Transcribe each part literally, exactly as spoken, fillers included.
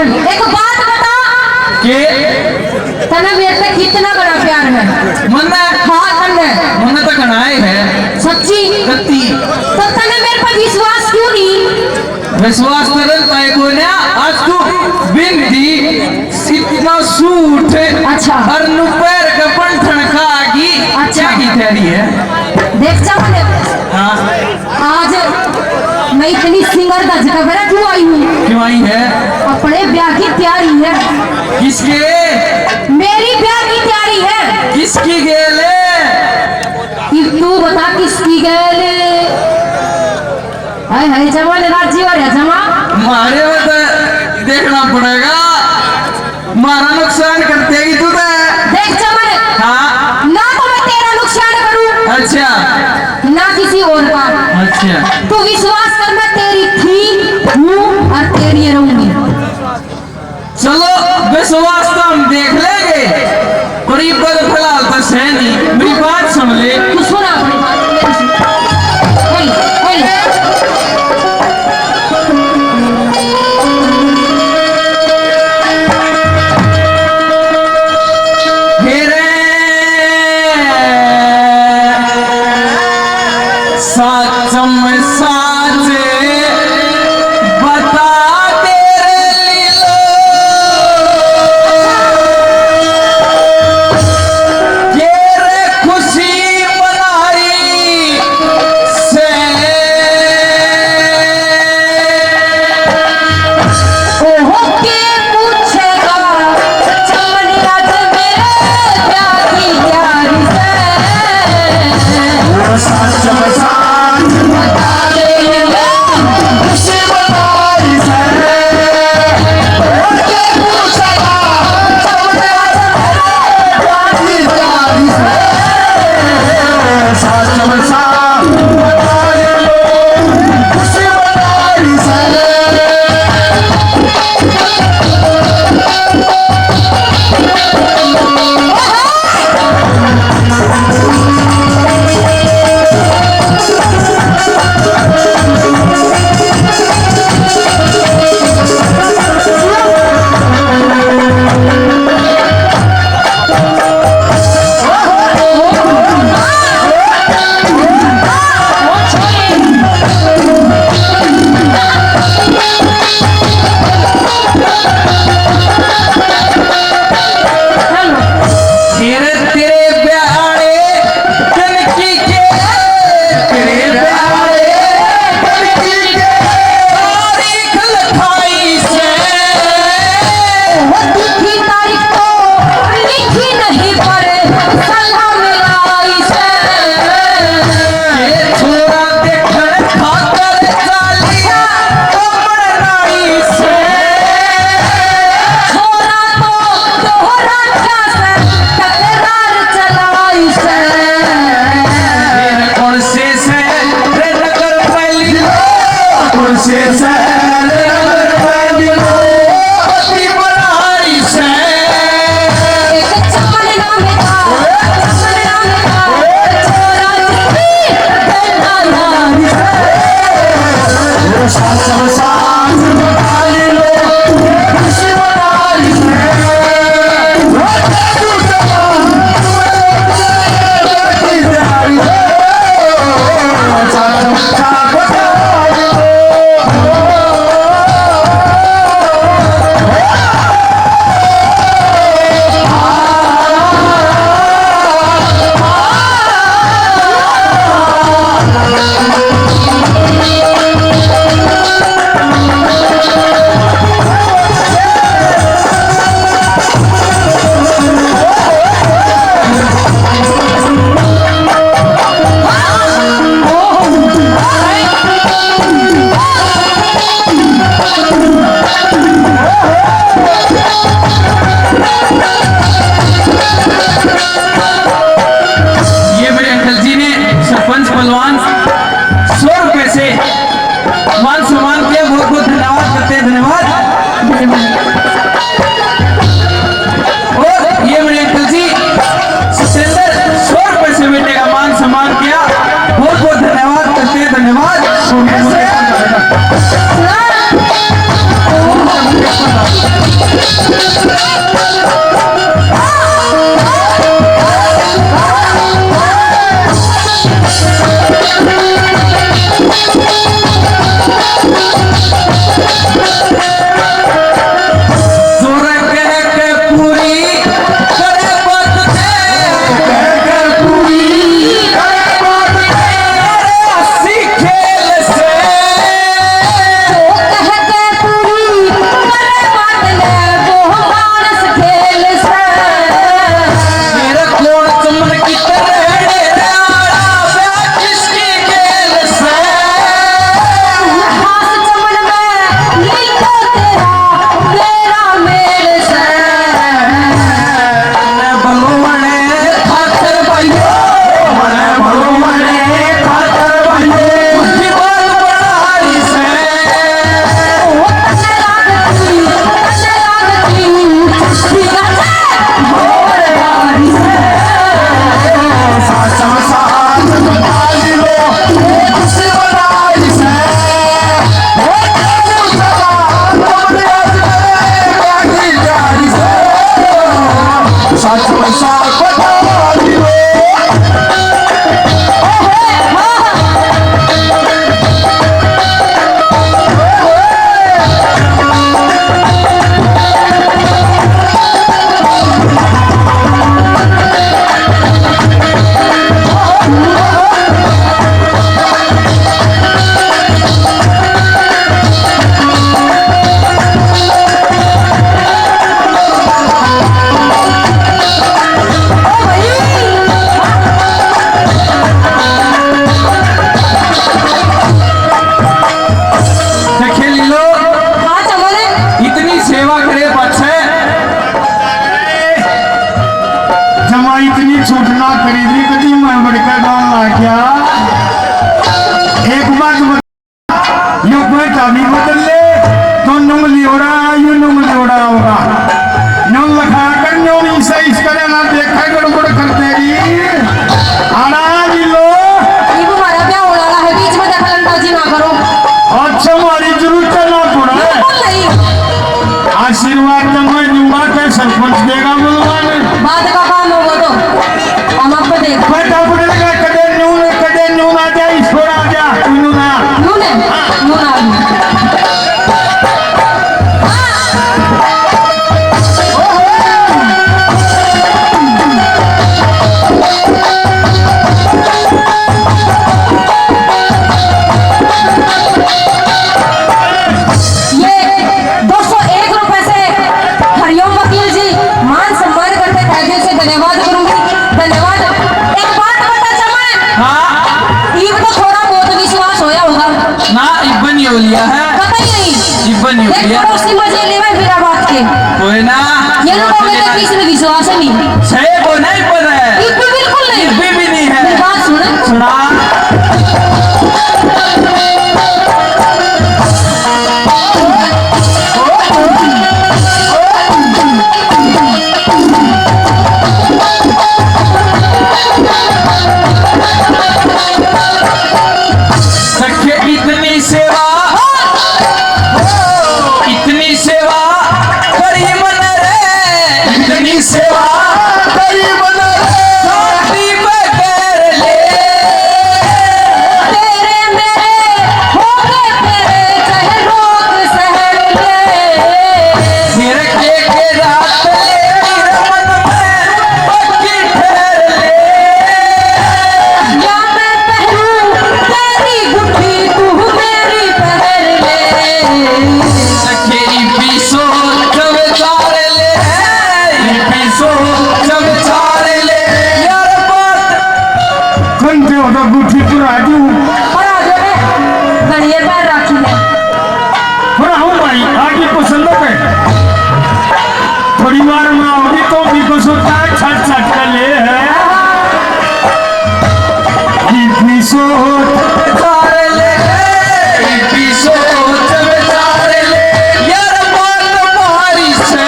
एक बात बता। के? तन्ने मेरे पे कितना बड़ा प्यार है? मन्ने? हाँ, तन्ने। मन्ने तो घणा ही है। सच्ची? कत्ती। तो तन्ने मेरे पे विश्वास क्यों नहीं? विश्वास तो रहता है कोई ना। आज तू बिंदी, इतना सूट अच्छा। और नुपैर का पंठन का आगी। अच्छा। क्या की तैयारी है? देख चमन। हाँ। आज मैं इतनी सिंगर धज के बेरा क्यों आई हूँ? क्यों आई है? अपने ब्याह की तैयारी है। किसके? मेरी ब्याह की तैयारी है। किसकी गेल है? कि तू बता किसकी गेल? हाय हाय, जमा ने राजी हो रहा जमा। मारे में तो देखना पड़ेगा। मारा नुकसान कर देगी तू तो। देख चमन, हाँ। ना तो मैं तेरा नुकसान करूं, अच्छा। ना किसी और का। अच्छा। तू विश्वास कर, मैं तेरी थी, हूँ और तेरी रहूंगी। चलो, विश्वास तो हम देख लेंगे, पर ये पद फिलहाल तो सह नहीं। मेरी बात सुन ले। तू सुना अपनी बात, मेरी सुन। Hello, hello. मेरे साचम साच बता तेरे लीलो, ये रे खुशी मना बात तो मैं दूंगा, के सरपंच देगा बुलवा ने। बात का काम हो वो तो, हम आपको देख। मैं तो अपने लगा कदे नू, कदे नू ना जा, ईश्वर आ जा, नू ना। नू ने? हाँ। नू ना आ गई। ये दो सौ एक रुपए से हरिओम वकील जी, मान सम्मान करते तहे दिल से धन्यवाद करूंगी। धन्यवाद। एक बात बता चमन, हाँ। इब तो थोड़ा बहुत विश्वास होया होगा। ना, इब नहीं हो लिया है। पता ही नहीं। इब नहीं हो एक लिया। पड़ोसी मजे लेवे मेरा बात के। कोई ना। ये लोगों में तो किसी में विश्वास ही नहीं। सही को नहीं पता है। इब भी बिल्कुल नहीं। इब भी नहीं है। मेरी बात सुन। सुना। सखे इतनी सेवा, इतनी सेवा करी मन रे, इतनी सेवा करी मन रे। शादी बगैर ले, तेरे मेरे हो गए तेरे, चाहे रोक सहन ले। फिर के के रात ले, मन में पक्की ठहर ले। या मैं पहनूं तेरी गुट्ठी, तू मेरी पहन ले। सखे इब्बी सोच विचार ले, इब्बी सोच विचार ले। यार बात कंधे होता गुट्ठी पर आ जू। पर आ जाओ रे, घड़िए पैर रखी है। पर हूँ भाई, आगे पसंद है। थोड़ी बार में आओगी तो भी को सोता है, छट छट कर ले है। इब्बी सोच तार ले, इब्बी सोच तार ले, यार बात मारी से।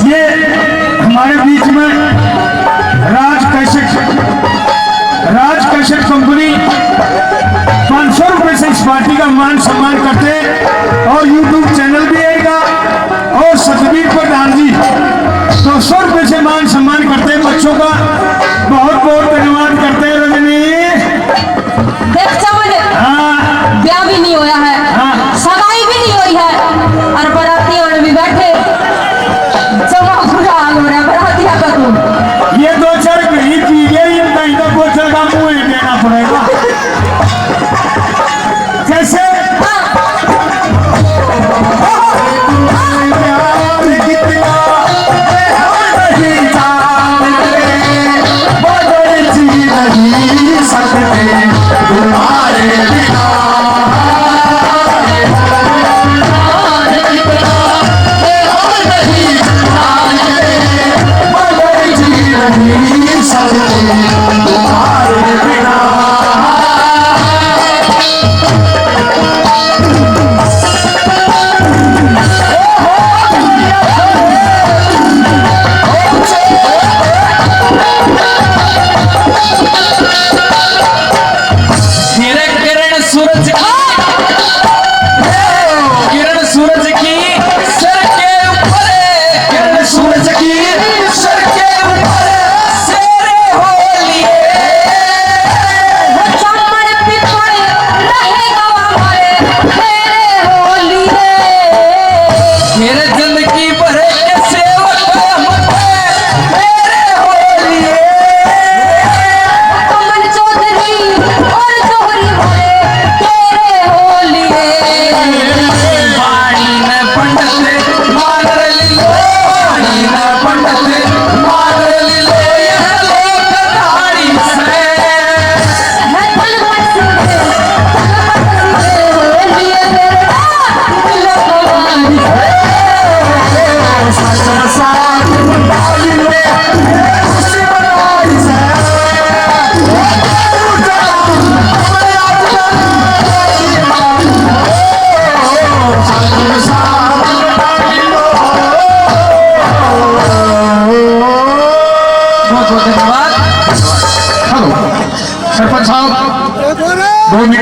ये हमारे बीच में राज कैसेट, राज कैसेट कंपनी पाँच सौ रुपए से इस पार्टी का मान सम्मान करते हैं और YouTube चैनल भी आएगा। और सतबीर प्रधान जी दो सौ रुपए से मान सम्मान करते हैं बच्चों का, बहुत बहुत धन्यवाद करते हैं। रजनी। देख चमन, हाँ। ब्याह भी नहीं होया है, हाँ। सगाई भी नहीं हुई है, और बराती और भी बैठे, जमा बुरा हाल हो रहा है बरातिया का तो। ये दो चार घड़ी पी गए, इनका इनका बोतल का मुंह ही देना पड़ेगा। कैसे? हाँ। बहुत धन्यवाद। हेलो सरपंच साहब, दो मिनट।